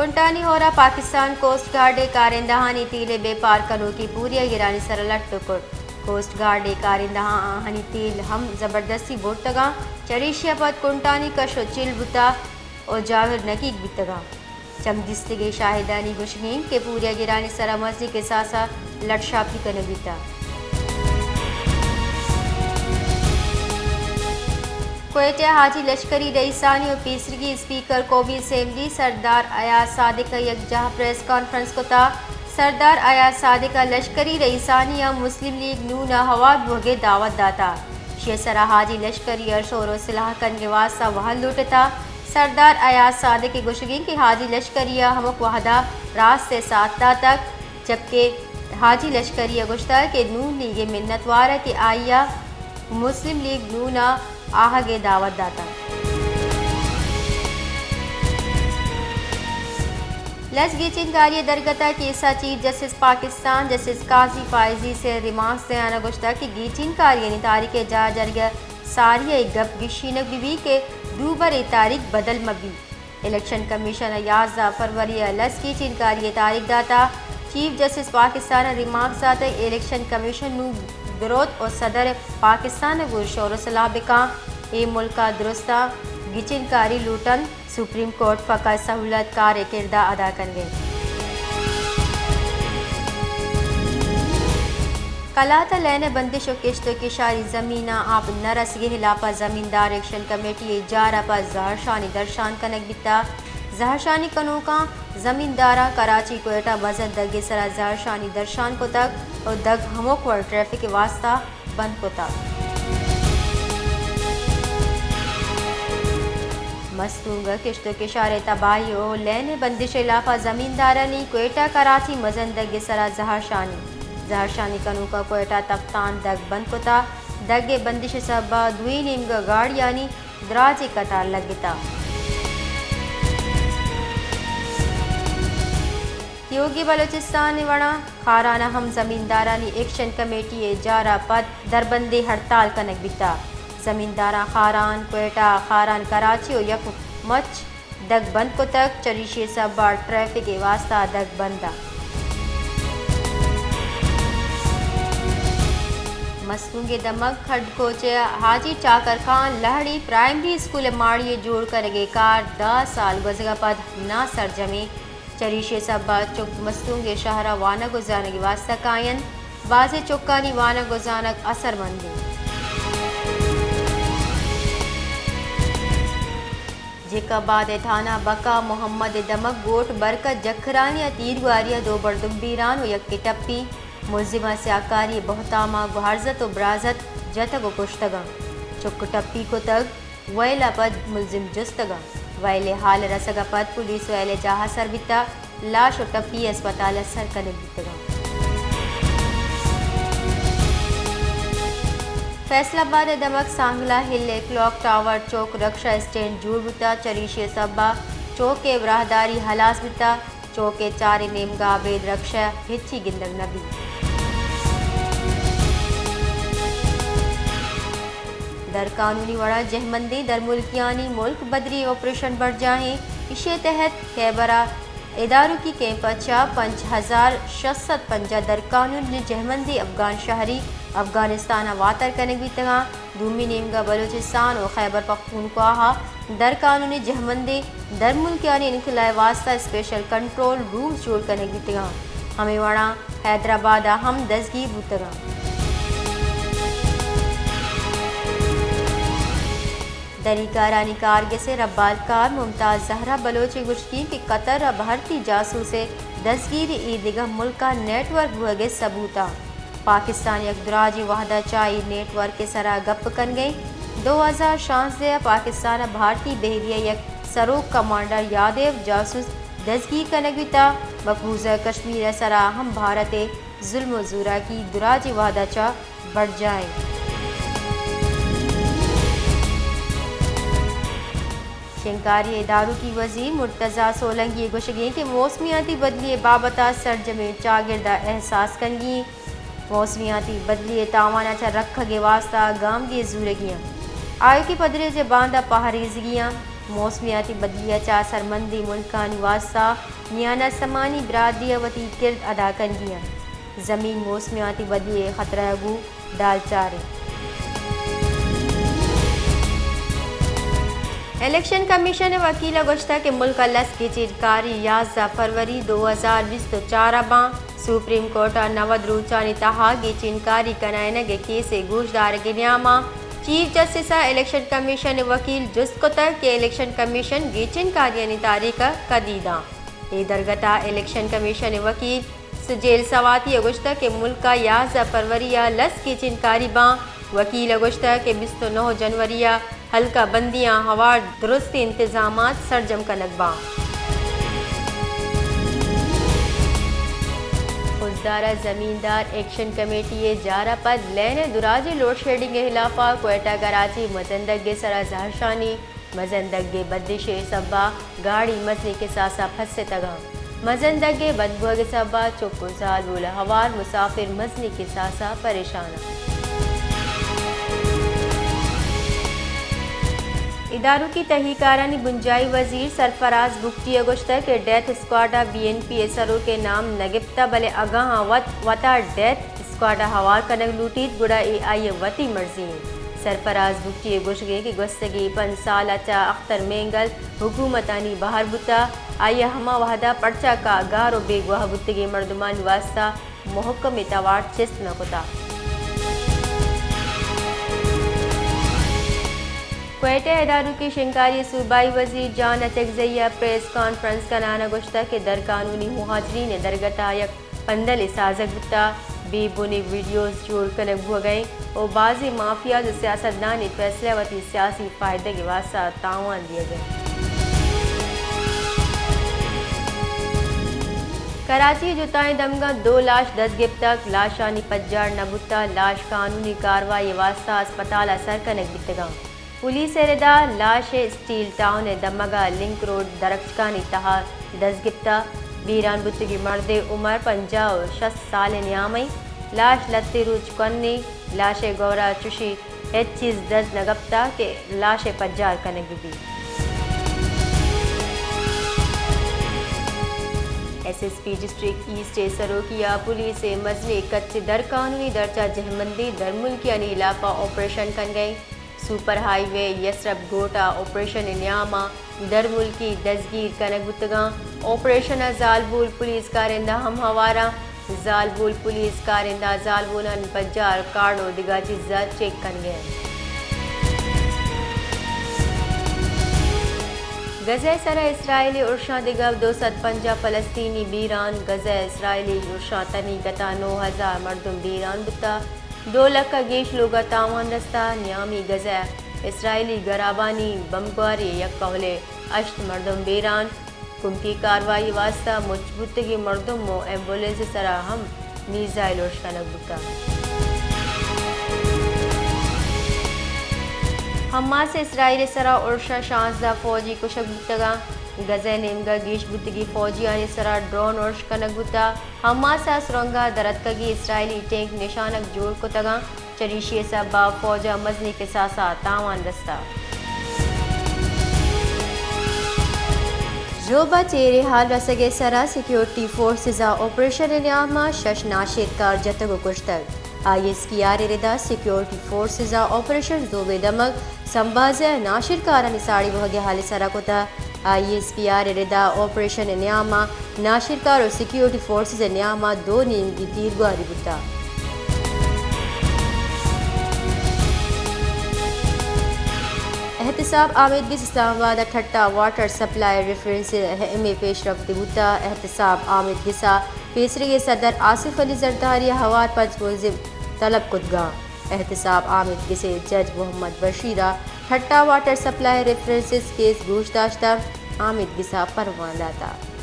کنٹانی ہور ءَ پاکستان کوسٹ گارڈ ءِ کارندہانی تیل ءِ بیپار کنوکی پوری ءَ گرانی سر ءَ لٹ ءُ کٹ۔ کوسٹ گارڈ ءِ کارندہاں آہانی تیل ہم زبردستی برتگاں، چریشی ءَ پد کنٹانی کش ءُ چل بوتگ ءُ جاور نکیگ بیتگاں۔ چم دیستگیں شاہدانی گوشگ اِنت کہ پوری ءَ گرانی سر ءَ مزنیں کساس ءَ لٹ شاپی کنگ بیتگ۔ کوئٹہ ءَ حاجی لشکری رئیسانی ءُ پیسریگیں اسپیکر قومی اسمبلی سردار ایاز صادق ءَ یکجاہ پریس کانفرنس کتگ۔ سردار ایاز صادق ءَ لشکری رئیسانی ءَ مسلم لیگ نون ءَ ہوار بوگ ءِ دعوت داتگ۔ ایشی ءِ سرا حاجی لشکری ءَ شور ءُ سلاہ کنگ ءِ واستہ وھد لوٹتگ۔ سردار ایاز صادق ءِ گوشگ اِنت کہ حاجی لشکری ءَ ہمک وھد ءَ راست ءِ ساتھ داتگ، جبکہ حاجی لشکری ءَ گوشتگ کہ نون لیگ ءِ منتوار ءَ کہ آئی ءَ مسلم لیگ نون ءَ آھگ ءِ دعوت داتگ۔ لس گیچین کاری ءِ درگت ءَ کیس ءَ چیف جسٹس پاکستان جسٹس قاضی فائزی سر ریمارکس دیان ءَ گوشتگ کہ گیچین کاریانی تاریخ ءِ جاہ جنگ ءِ ساری ءَ اے گپ گیشینگ بہ بیت کہ دوبر اے تاریخ بدل مہ بیت۔ الیکشن کمیشن ءَ یازدہ فروری ءَ لس گیچین کاری ءِ تاریخ داتگ۔ چیف جسٹس پاکستان ءَ ریمارکس داتگ، الیکشن کمیشن نوں دروت ءُ صدر پاکستان ءَ گوں شور ءُ سلاہ بہ کنت، اے ملک ءَ درستاں گیچین کاری لوٹ اِنت۔ سپریم کورٹ فقط سہولت کار ءِ کرد ءَ ادا کنگ ءَ اِنت۔ کلات ءَ لین ءِ بندش ءُ کشت ءُ کشاری زمیناں آپ نہ رسگ ءِ ہلاپ ءَ زمیندار ایکشن کمیٹی ءِ اجار ءَ پد زہرشانی درشان کنگ بیتگ۔ زہرشانی کنوکاں زمینداراں کراچی کوئٹہ مزن دگ ءِ سرا زہرشانی درشان کتگ ءُ دگ ہمک وڑ ٹریفک ءِ واستہ بند کتگ۔ مستونگ ءَ کشت ءُ کشار ءِ تباہی ءُ لین ءِ بندش ءِ ہلاپ ءَ زمیندارانی کوئٹہ کراچی مزن دگ ءِ سرا زہرشانی۔ زہرشانی کنوکاں کوئٹہ تفتان دگ بند کتگ۔ دگ ءِ بندش ءِ سبب ءَ دوئیں نیمگ ءَ گاڑیانی دراجیں قطار لگتگ۔ تیوگیں بلوچستان ءِ وڑا خاران ءَ ہم زمیندارانی ایکشن کمیٹی ءِ اجار ءَ پد دربندیں ہڑتال کنگ بیتگ۔ زمینداراں خاران کوئٹہ، خاران کراچی ءُ یک مچ دگ بند کتگ، چریشی ءِ سبب ءَ ٹریفک ءِ واستہ دگ بند اَنت۔ مستونگ ءِ دمگ کھڈکوچ ءِ حاجی چاکر خان لہڑی پرائمری اسکول ءِ ماڑی ءِ جوڑ کنگ ءِ کار دہ سال گوزگ ءَ پد ناسرجم اِنت۔ چریشی ءِ سبب ءَ چک مستونگ ءِ شہر ءَ وانگ ءُ زانگ ءِ واستہ کاینت۔ بازیں چکانی وانگ ءُ زانگ اثرمند اِنت۔ جیکب آباد ءِ تھانہ بقا محمد ءِ دمگ گوٹ برکت جکھرانی ءَ تیرگواری ءَ دو مردم بیران ءُ یکے ٹپی۔ ملزماں سیاہکاری ءِ بہتام ءَ گوہرزت ءُ برازت جتگ ءُ کشتگ اَنت۔ چک ٹپی کتگ۔ وئیل ءَ پد ملزم جستگ اَنت۔ وئیل ءِ ہال ءِ رسگ ءَ پد پولیس وئیل ءِ جاہ ءَ سر بیتگ، لاش ءُ ٹپی اسپتال ءَ سر کنگ بیتگ اَنت۔ فیصل آباد ءِ دمگ سانگلہ ہل ءِ کلاک ٹاور چوک رکشہ اسٹینڈ جوڑ بوتگ، چریشی ءِ سبب ءَ چوک ءِ راہداری ہلاس بیتگ۔ چوک ءِ چاریں نیمگ ءَ ابید رکشہ ہچی گندگ نہ بیت۔ در قانونی وڑا جہمندیں درملکیانی ملک بدری آپریشن برجاہ اِنت۔ ایشی ءِ تحت خیبر ءَ ادارکی کیمپ ءَ چہ پنچ ہزار شش سد پنجاہ در قانونی جہمندیں افغان شہری افغانستان ءَ واتر کنگ بیتگ اَنت۔ دومی نیمگ ءَ بلوچستان ءُ خیبر پختونخوا ءَ در قانونی جہمندیں درملکیانی انخلا ءِ واستہ اسپیشل کنٹرول رومز جوڑ کنگ بیتگ اَنت۔ ہمے وڑا حیدرآباد ءَ ہم دزگیر بوتگ اَنت۔ دری کارانی کارگس ءِ ربالکار ممتاز زہرا بلوچ ءِ گوشگ اِنت کہ قطر ءَ بھارتی جاسوس ءِ دزگیری اے دگہ ملک ءَ نیٹ ورک بوھگ ءِ ثبوت اَنت۔ پاکستان یک دراجیں وھد ءَ چہ اے نیٹ ورک ءِ سرا گپ کنگ ءَ اِنت۔ دو ہزار شانزدہ ءَ پاکستان ءَ بھارتی بحریہ ءِ یک سروک کمانڈر یادیو جاسوس دزگیر کنگ بیتگ۔ مقبوضہ کشمیر ءِ سرا ہم بھارت ءِ ظلم ءُ زوراکی دراجیں وھد ءَ چہ برجاہ اِنت۔ شنگکاری ءِ داروکی وزیر مرتضی سولنگی ءِ گوشگ اِنت کہ موسمیاتی بدلی ءِ بابت ءَ سرجمیں چاگرد ءَ احساس کنگی اِنت۔ موسمیاتی بدلی ءِ تاوان ءَ چہ رکھگ ءِ واستہ گامگیج زورگی اَنت۔ آیوکیں پدریچ ءِ باندا پہریزگی اَنت۔ موسمیاتی بدلی ءَ چہ اثرمندیں ملکانی واستہ میان استمانی برادری ءَ وتی کرد ادا کنگی انت۔ زمین موسمیاتی بدلی ءِ خطرہ ءَ گوں ڈالچار انت۔ الیکشن کمیشن ءِ وکیل ءَ گوشتگ کہ ملک ءَ لس گیچین کاری یازدہ فروری دو ہزار بیست ءُ چار ءَ باں۔ سپریم کورٹ ءَ نود روچانی تہا گیچین کاری کنائینگ ءِ کیس ءِ گوشدارگ ءِ نیام ءَ چیف جسٹس ءَ الیکشن کمیشن ءِ وکیل جست کتگ کہ الیکشن کمیشن گیچین کاریانی تاریخ ءَ کدی داں۔ اے درگت ءَ الیکشن کمیشن ءِ وکیل سجیل سواتی ءَ گوشتگ کہ ملک ءَ یازدہ فروری ءَ لس گیچین کاری باں۔ وکیل ءَ گوشتگ کہ بیست ءُ نہ جنوری ءَ حلقہ بندیاں ہوار درستیں انتظامات سرجم کنگ باں۔ خضدار ءَ زمیندار ایکشن کمیٹی ءِ جار ءَ پد لین ءِ دراجیں لوڈشیڈنگ ءِ ہلاپ ءَ کوئٹہ کراچی مزن دگ ءِ سرا زہرشانی، مزن دگ ءِ بندش ءِ سبب ءَ گاڑی مزنیں کساس ءَ پھستگ انت۔ مزن دگ ءِ بند بوگ ءِ سبب ءَ چک ءُ زالبول ءَ ہوار مسافر مزنیں کساس ءَ پریشان انت۔ ادارکی تہی کارانی بنجاہی وزیر سرفراز بگٹی ءَ گوشتگ کہ ڈیتھ اسکواڈ ءَ بی این پی ءِ سروک ءِ نام نہ گپتہ، بلے اگاں آ وت وت ءَ ڈیتھ اسکواڈ ءَ ہوار کنگ لوٹیت، گڑا اے آئی ءِ وتی مرضی انت۔ سرفراز بگٹی ءِ گوشگ انت کہ گوستگیں پنچ سال ءَ چہ اختر مینگل حکومتانی بہر بوتہ، آئی ءَ ہما وہد ءَ پرچا کہ گار ءُ بیگواہ بوتگیں مردمانی واستہ محکمیں توار چست نہ کتہ۔ کوئٹہ ءَ ادارکی شنگکاری ءِ صوبائی وزیر جان اچکزئی ءَ پریس کانفرنس کنان ءَ گوشتگ کہ درقانونی مہاجرین ءِ درگت ءَ یک پندلے سازگ بوتہ، بے بنیں ویڈیوز جوڑ کنگ بوگ ءَ انت ءُ بازیں مافیاز ءُ سیاستدانیں فیصلہ وتی سیاسی فائدگ ءِ واستہ تاوان دیگ ءَ انت۔ کراچی ءِ جتائیں دمگاں دو لاش دست گپتگ، لاشانی پجار نہ بوتہ، لاش قانونی کاروائی ءِ واستہ ہسپتال ءَ سر کنگ بیتگاں۔ پولیس ءِ ردا لاش اسٹیل ٹاؤن ءِ دمگ ءَ لنک روڈ درکچکانی تہا دست گپتہ۔ بیران بوتگیں مردے عمر پنجاہ ءُ شست سال ءِ نیام ءَ انت۔ لاش لھتے روچ کنیں، لاش ءِ گورا چشی ہچ چیز دست نہ کپتہ کہ لاش ءِ پجار کنگ بہ بیت۔ S S P district east ءِ سروکی ءَ پولیس ءِ مزنیں کچ ءِ درقانونی درچہ جہمندیں درملکیانی ہلاپ ءَ آپریشن کنگ ءَ انت۔ سپر ہائی وے یسرب گوٹ ءَ آپریشن ءِ نیام ءَ درملکی دزگیر کنگ بوتگاں۔ آپریشن ءَ زالبول پولیس کارندہ ہم ہوار اَنت۔ زالبول پولیس کارندہ زالبولانی پجار کارڈ ءُ دگہ چیزاں چیک کنگ ءَ اَنت۔ غزہ ءِ سرا اسرائیلی ارشاں دگہ دو سد پنجاہ فلسطینی بیران۔ غزہ ءِ اسرائیلی ارشاں تنیگت ءَ نو ہزار مردم بیران بوتگ۔ دو لکھ ءَ گیش لوگ ءَ تاوان رستہ۔ نیامی غزہ ءَ اسرائیلی گرابانی بمبگواری ءَ یک کہول ءِ ہشت مردم بیران۔ کمکی کاروائی ءِ واستہ مچ بوتگیں مردم ءُ ایمبولینس ءِ سرا ہم میزائل ارش کنگ بوتگ۔ حماس ءِ اسرائیل ءِ سرا ارش ءَ شانزدہ فوجی کشگ بوتگ اَنت۔ غزہ ءِ نیمگ ءَ گیش بوتگیں فوجیانی سرا ڈرون ارش کنگ بوتگ۔ حماس ءَ سرنگ ءَ در اتکگیں اسرائیلی ٹینک نشانگ جوڑ کتگ اَنت، چریشی ءِ سبب ءَ فوج ءَ مزنیں کساس ءَ تاوان رستہ۔ ژوب ءَ چیریں حال رسگ ءِ سرا سیکیورٹی فورسز ءَ آپریشن ءِ نیام ءَ شش ناشرکار جتگ ءُ کشتگ۔ آئی ایس پی آر ءِ ردا سیکیورٹی فورسز ءَ آپریشن ژوب ءِ دمگ سمبازہ ءَ ناشرکارانی ساڑی بوہگ ءِ حال ءِ سرا کتہ۔ آئی ایس پی آر ءِ ردا آپریشن ءِ نیام ءَ ناشرکار ءُ سیکیورٹی فورسز ءِ نیام ءَ دو نیمگی تیرگواری بوتہ۔ احتساب آمیدگس اسلام آباد ءَ ٹھٹہ واٹر سپلائی ریفرنس ءِ اہمیں پیشرفتے بوتہ۔ احتساب آمیدگس ءَ پیسریگیں صدر آصف علی زرداری ءَ ہوار پنچ ملزم طلب کتگ اَنت۔ احتساب آمیدگس ءِ جج محمد بشیر ءَ Thatta water supply references case گوش داشتہ، آمیدگس ءَ پروان داتہ۔